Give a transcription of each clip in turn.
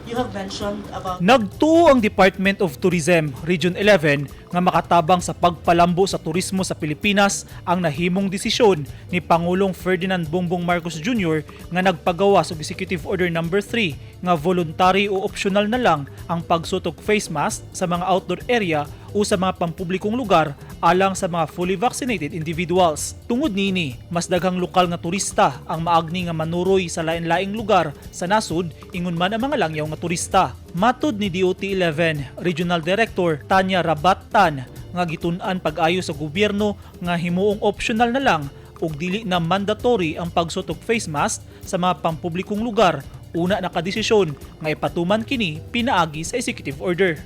You have mentioned about Nagtuo ang Department of Tourism Region 11 nga makatabang sa pagpalambo sa turismo sa Pilipinas ang nahimong desisyon ni Pangulong Ferdinand Bongbong Marcos Jr. nga nagpagawa sa Executive Order Number 3 nga voluntary o optional na lang ang pagsuot og face mask sa mga outdoor area o sa mga pampublikong lugar alang sa mga fully vaccinated individuals. Tungod niini, mas daghang lokal nga turista ang maagni nga manuroy sa lain-laing lugar sa nasud, ingon man ang mga langyaw nga turista. Matod ni DOT 11 Regional Director Tanya Rabat Tan nga gitun-an pag-ayo sa gobyerno nga himuong optional na lang ug dili na mandatory ang pagsuot og face mask sa mga pampublikong lugar, una nakadesisyon nga ipatuman kini pinaagi sa executive order.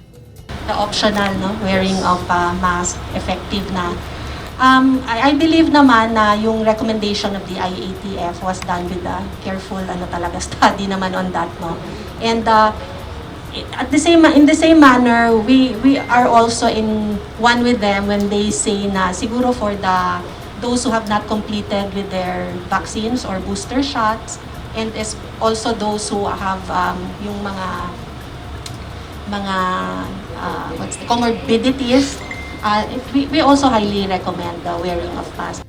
The optional, no, wearing of mask, effective na. I believe naman na yung recommendation of the IATF was done with a careful, ano talaga, study naman on that, no? And at the same in the same manner, we are also in one with them when they say na siguro for the those who have not completed with their vaccines or booster shots and is also those who have yung mga what's the comorbidities, we also highly recommend the wearing of mask.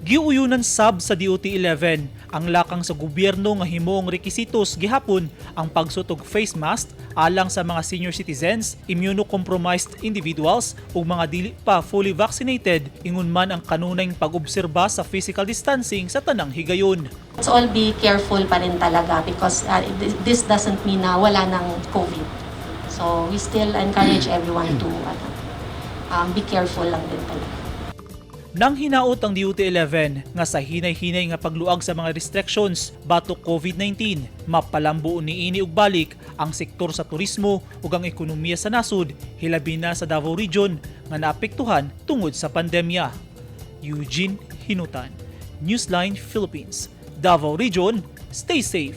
Giuyunan sab sa DOT 11 ang lakang sa gobyerno nga himuong rekisitos gihapon ang pagsuot og face mask alang sa mga senior citizens, immunocompromised individuals ug mga dili pa fully vaccinated, ingon man ang kanunayng pag-obserba sa physical distancing sa tanang higayon. Let's all be careful pa rin talaga because this doesn't mean na wala ng COVID. So we still encourage everyone to ano, be careful lang din talaga. Nang hinaot ang DOT 11 nga sa hinay-hinay nga pagluag sa mga restrictions batok COVID-19, mapalambo niini og balik ang sektor sa turismo ug ang ekonomiya sa nasod, hilabi na sa Davao Region nga naapektuhan tungod sa pandemya. Eugene Hinutan, Newsline Philippines, Davao Region, stay safe.